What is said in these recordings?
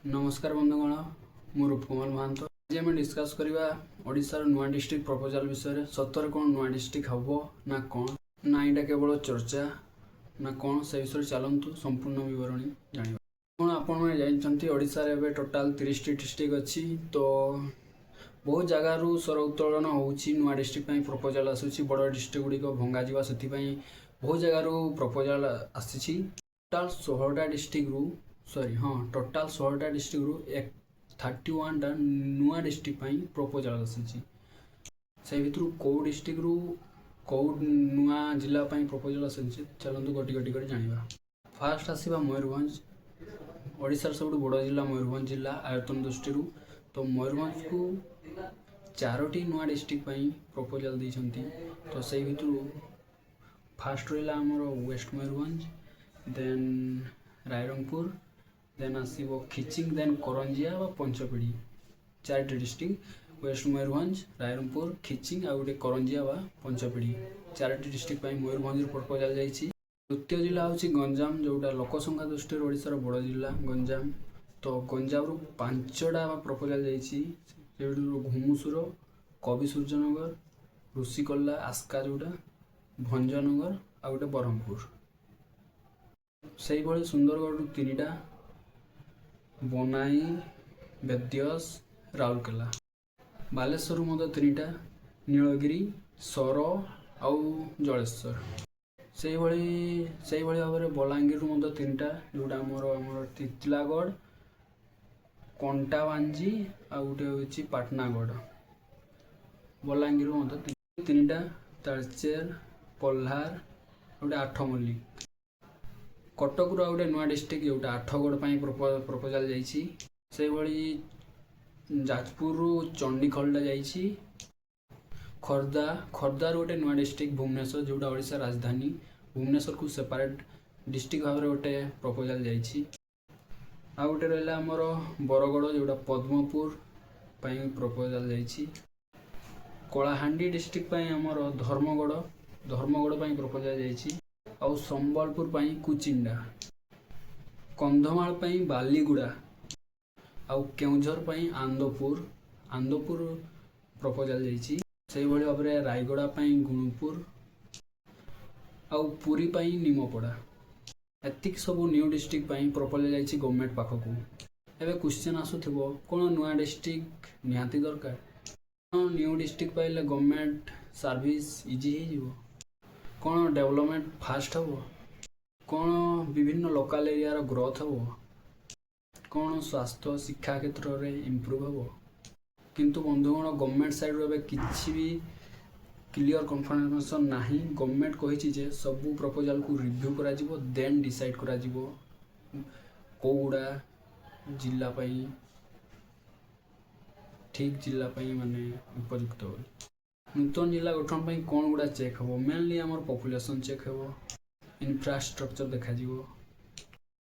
ନମସ୍କାର ବନ୍ଧୁଗଣ, ମୁଁ ରୂପ କୁମାର ମହାନ୍ତ। ଆଜି ଆମେ ଡିସ୍କସ୍ କରିବା ଓଡ଼ିଶାର ନୂଆ ଡିଷ୍ଟ୍ରିକ୍ଟ ପ୍ରପୋଜାଲ ବିଷୟରେ। ସତରେ କ'ଣ ନୂଆ ଡିଷ୍ଟ୍ରିକ୍ଟ ହେବ ନା କ'ଣ ନା ଏଇଟା କେବଳ ଚର୍ଚ୍ଚା ନା କ'ଣ, ସେ ବିଷୟରେ ଚାଲନ୍ତୁ ସମ୍ପୂର୍ଣ୍ଣ ବିବରଣୀ ଜାଣିବା। କ'ଣ ଆପଣମାନେ ଜାଣିଛନ୍ତି, ଓଡ଼ିଶାରେ ଏବେ ଟୋଟାଲ୍ 30ଟି ଡିଷ୍ଟ୍ରିକ୍ଟ ଅଛି। ତ ବହୁତ ଜାଗାରୁ ସ୍ୱର ଉତ୍ତୋଳନ ହେଉଛି, ନୂଆ ଡିଷ୍ଟ୍ରିକ୍ଟ ପାଇଁ ପ୍ରପୋଜାଲ ଆସୁଛି। ବଡ଼ ଡିଷ୍ଟ୍ରିକ୍ଟ ଗୁଡ଼ିକ ଭଙ୍ଗାଯିବା, ସେଥିପାଇଁ ବହୁତ ଜାଗାରୁ ପ୍ରପୋଜାଲ ଆସିଛି। ଟୋଟାଲ୍ 16ଟା ଡିଷ୍ଟ୍ରିକ୍ଟରୁ, ସରି, ହଁ, ଟୋଟାଲ୍ 16ଟା ଡିଷ୍ଟ୍ରିକ୍ଟରୁ ଏକ 31ଟା ନୂଆ ଡିଷ୍ଟ୍ରିକ୍ଟ ପାଇଁ ପ୍ରପୋଜାଲ ଆସିଛି। ସେଇ ଭିତରୁ କେଉଁ ଡିଷ୍ଟ୍ରିକ୍ଟରୁ କେଉଁ ନୂଆ ଜିଲ୍ଲା ପାଇଁ ପ୍ରପୋଜାଲ ଆସିଛି, ଚାଲନ୍ତୁ ଗୋଟି ଗୋଟି କରି ଜାଣିବା। ଫାର୍ଷ୍ଟ ଆସିବା ମୟୂରଭଞ୍ଜ। ଓଡ଼ିଶାର ସବୁଠୁ ବଡ଼ ଜିଲ୍ଲା ମୟୂରଭଞ୍ଜ ଜିଲ୍ଲା ଆୟତନ ଦୃଷ୍ଟିରୁ। ତ ମୟୂରଭଞ୍ଜକୁ ଚାରୋଟି ନୂଆ ଡିଷ୍ଟ୍ରିକ୍ଟ ପାଇଁ ପ୍ରପୋଜାଲ ଦେଇଛନ୍ତି। ତ ସେଇ ଭିତରୁ ଫାର୍ଷ୍ଟ ରହିଲା ଆମର ୱେଷ୍ଟ ମୟୂରଭଞ୍ଜ, ଦେନ୍ ରାଇରଙ୍ଗପୁର, ଦେନ୍ ଆସିବ ଖିଚିଂ, ଦେନ୍ କରଞ୍ଜିଆ ବା ପଞ୍ଚପିଢ଼ି। ଚାରିଟି ଡିଷ୍ଟ୍ରିକ୍ଟ, ୱେଷ୍ଟ ମୟୂରଭଞ୍ଜ, ରାଇରଙ୍ଗପୁର, ଖିଚିଂ ଆଉ ଗୋଟେ କରଞ୍ଜିଆ ବା ପଞ୍ଚପିଢ଼ି। ଚାରୋଟି ଡିଷ୍ଟ୍ରିକ୍ଟ ପାଇଁ ମୟୂରଭଞ୍ଜରୁ ପ୍ରପୋଜାଲ ଯାଇଛି। ଦ୍ୱିତୀୟ ଜିଲ୍ଲା ହେଉଛି ଗଞ୍ଜାମ, ଯେଉଁଟା ଲୋକ ସଂଖ୍ୟା ଦୃଷ୍ଟିରୁ ଓଡ଼ିଶାର ବଡ଼ ଜିଲ୍ଲା ଗଞ୍ଜାମ। ତ ଗଞ୍ଜାମରୁ ପାଞ୍ଚଟା ପ୍ରପୋଜାଲ ଯାଇଛି। ସେଇଠୁ ଘୁମୁସୁର, କବି ସୂର୍ଯ୍ୟନଗର, ଋଷିକଲ୍ଲା, ଆସ୍କା ଯେଉଁଟା, ଭଞ୍ଜନଗର ଆଉ ଗୋଟେ ବ୍ରହ୍ମପୁର। ସେଇଭଳି ସୁନ୍ଦରଗଡ଼ରୁ ତିନିଟା, ବନାଇ, ବେଦ୍ୟସ, ରାଉରକେଲା। ବାଲେଶ୍ୱରରୁ ମଧ୍ୟ ତିନିଟା, ନୀଳଗିରି, ସୋର ଆଉ ଜଳେଶ୍ୱର। ସେଇଭଳି ସେଇଭଳି ଭାବରେ ବଲାଙ୍ଗୀରରୁ ମଧ୍ୟ ତିନିଟା, ଯେଉଁଟା ଆମର ତିତଲାଗଡ଼, କଣ୍ଟାବାଞ୍ଜି ଆଉ ଗୋଟେ ହେଉଛି ପାଟନାଗଡ଼। ବଲାଙ୍ଗୀରରୁ ମଧ୍ୟ ତିନିଟା, ତାଳଚେର, ପହ୍ଲାର ଆଉ ଗୋଟେ ଆଠମଲ୍ଲିକ। କଟକରୁ ଆଉ ଗୋଟେ ନୂଆ ଡିଷ୍ଟ୍ରିକ୍ଟ, ଯେଉଁଟା ଆଠଗଡ଼ ପାଇଁ ପ୍ରପୋଜାଲ ଯାଇଛି। ସେଇଭଳି ଯାଜପୁରରୁ ଚଣ୍ଡିଖୋଲଟା ଯାଇଛି। ଖୋର୍ଦ୍ଧାରୁ ଗୋଟେ ନୂଆ ଡିଷ୍ଟ୍ରିକ୍ଟ ଭୁବନେଶ୍ୱର, ଯେଉଁଟା ଓଡ଼ିଶା ରାଜଧାନୀ ଭୁବନେଶ୍ୱରକୁ ସେପାରେଟ୍ ଡିଷ୍ଟ୍ରିକ୍ଟ ଭାବରେ ଗୋଟେ ପ୍ରପୋଜାଲ ଯାଇଛି। ଆଉ ଗୋଟେ ରହିଲା ଆମର ବରଗଡ଼, ଯେଉଁଟା ପଦ୍ମପୁର ପାଇଁ ପ୍ରପୋଜାଲ ଯାଇଛି। କଳାହାଣ୍ଡି ଡିଷ୍ଟ୍ରିକ୍ଟ ପାଇଁ ଆମର ଧର୍ମଗଡ଼ ପାଇଁ ପ୍ରପୋଜାଲ ଯାଇଛି। ଆଉ ସମ୍ବଲପୁର ପାଇଁ କୁଚିଣ୍ଡା, କନ୍ଧମାଳ ପାଇଁ ବାଲିଗୁଡ଼ା ଆଉ କେଉଁଝର ପାଇଁ ଆନ୍ଦପୁର ପ୍ରପୋଜାଲ ଯାଇଛି। ସେଇଭଳି ଭାବରେ ରାୟଗଡ଼ା ପାଇଁ ଗୁଣୁପୁର ଆଉ ପୁରୀ ପାଇଁ ନିମପଡ଼ା। ଏତିକି ସବୁ ନ୍ୟୁ ଡିଷ୍ଟ୍ରିକ୍ଟ ପାଇଁ ପ୍ରପୋଜାଲ ଯାଇଛି ଗଭର୍ଣ୍ଣମେଣ୍ଟ ପାଖକୁ। ଏବେ କ୍ୱେଶ୍ଚନ୍ ଆସୁଥିବ, କ'ଣ ନୂଆ ଡିଷ୍ଟ୍ରିକ୍ଟ ନିହାତି ଦରକାର? କ'ଣ ନ୍ୟୁ ଡିଷ୍ଟ୍ରିକ୍ଟ ପାଇଲେ ଗଭର୍ଣ୍ଣମେଣ୍ଟ ସର୍ଭିସ୍ ଇଜି ହେଇଯିବ? କ'ଣ ଡେଭଲପମେଣ୍ଟ ଫାଷ୍ଟ ହେବ? କ'ଣ ବିଭିନ୍ନ ଲୋକାଲ ଏରିଆର ଗ୍ରୋଥ୍ ହେବ? କ'ଣ ସ୍ୱାସ୍ଥ୍ୟ ଶିକ୍ଷା କ୍ଷେତ୍ରରେ ଇମ୍ପ୍ରୁଭ୍ ହେବ? କିନ୍ତୁ ବନ୍ଧୁଗଣ, ଗଭର୍ଣ୍ଣମେଣ୍ଟ ସାଇଡ଼ରୁ ଏବେ କିଛି ବି କ୍ଲିଅର କନଫର୍ମେସନ୍ ନାହିଁ। ଗଭର୍ଣ୍ଣମେଣ୍ଟ କହିଛି ଯେ ସବୁ ପ୍ରପୋଜାଲକୁ ରିଭ୍ୟୁ କରାଯିବ, ଦେନ୍ ଡିସାଇଡ଼୍ କରାଯିବ କେଉଁଗୁଡ଼ା ଜିଲ୍ଲା ପାଇଁ ଠିକ୍, ଜିଲ୍ଲା ପାଇଁ ମାନେ ଉପଯୁକ୍ତ ବୋଲି। ନୂତନ ଜିଲ୍ଲା ଗଠନ ପାଇଁ କ'ଣ ଗୁଡ଼ା ଚେକ୍ ହେବ? ମେନଲି ଆମର ପପୁଲେସନ୍ ଚେକ୍ ହେବ, ଇନଫ୍ରାଷ୍ଟ୍ରକ୍ଚର ଦେଖାଯିବ,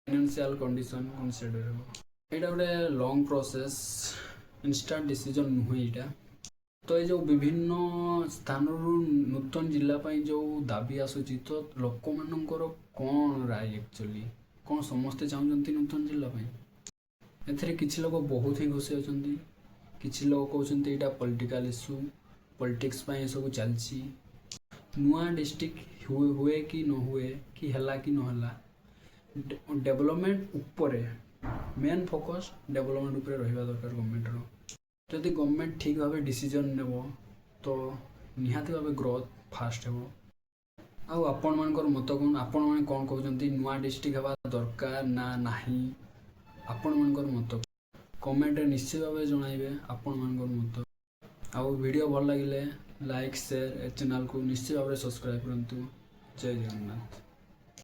ଫାଇନାନ୍ସିଆଲ କଣ୍ଡିସନ୍ କନସିଡର ହେବ। ଏଇଟା ଗୋଟେ ଲଙ୍ଗ ପ୍ରୋସେସ୍, ଇନଷ୍ଟାଣ୍ଟ ଡିସିଜନ୍ ନୁହେଁ ଏଇଟା। ତ ଏ ଯେଉଁ ବିଭିନ୍ନ ସ୍ଥାନରୁ ନୂତନ ଜିଲ୍ଲା ପାଇଁ ଯେଉଁ ଦାବି ଆସୁଛି, ତ ଲୋକମାନଙ୍କର କ'ଣ ରାୟ ଆକ୍ଚୁଆଲି? କ'ଣ ସମସ୍ତେ ଚାହୁଁଛନ୍ତି ନୂତନ ଜିଲ୍ଲା ପାଇଁ? ଏଥିରେ କିଛି ଲୋକ ବହୁତ ହିଁ ଖୁସି ଅଛନ୍ତି। କିଛି ଲୋକ କହୁଛନ୍ତି ଏଇଟା ପଲିଟିକାଲ ଇସ୍ୟୁ, ପଲିଟିକ୍ସ ପାଇଁ ଏସବୁ ଚାଲିଛି। ନୂଆ ଡିଷ୍ଟ୍ରିକ୍ଟ ହୁଏ କି ନ ହୁଏ କି ହେଲା କି ନ ହେଲା, ଡେଭଲପମେଣ୍ଟ ଉପରେ ମେନ୍ ଫୋକସ୍, ଡେଭଲପମେଣ୍ଟ ଉପରେ ରହିବା ଦରକାର ଗଭର୍ଣ୍ଣମେଣ୍ଟର। ଯଦି ଗଭର୍ଣ୍ଣମେଣ୍ଟ ଠିକ୍ ଭାବେ ଡିସିଜନ୍ ନେବ, ତ ନିହାତି ଭାବେ ଗ୍ରୋଥ୍ ଫାଷ୍ଟ ହେବ। ଆଉ ଆପଣମାନଙ୍କର ମତ କ'ଣ? ଆପଣମାନେ କ'ଣ କହୁଛନ୍ତି? ନୂଆ ଡିଷ୍ଟ୍ରିକ୍ଟ ହେବା ଦରକାର ନା ନାହିଁ? ଆପଣମାନଙ୍କର ମତ କମେଣ୍ଟରେ ନିଶ୍ଚିତ ଭାବେ ଜଣାଇବେ ଆପଣମାନଙ୍କର ମତ। ଆଉ ଭିଡ଼ିଓ ଭଲ ଲାଗିଲେ ଲାଇକ୍, ସେୟାର, ଏ ଚ୍ୟାନେଲକୁ ନିଶ୍ଚିତ ଭାବରେ ସବସ୍କ୍ରାଇବ୍ କରନ୍ତୁ। ଜୟ ଜଗନ୍ନାଥ।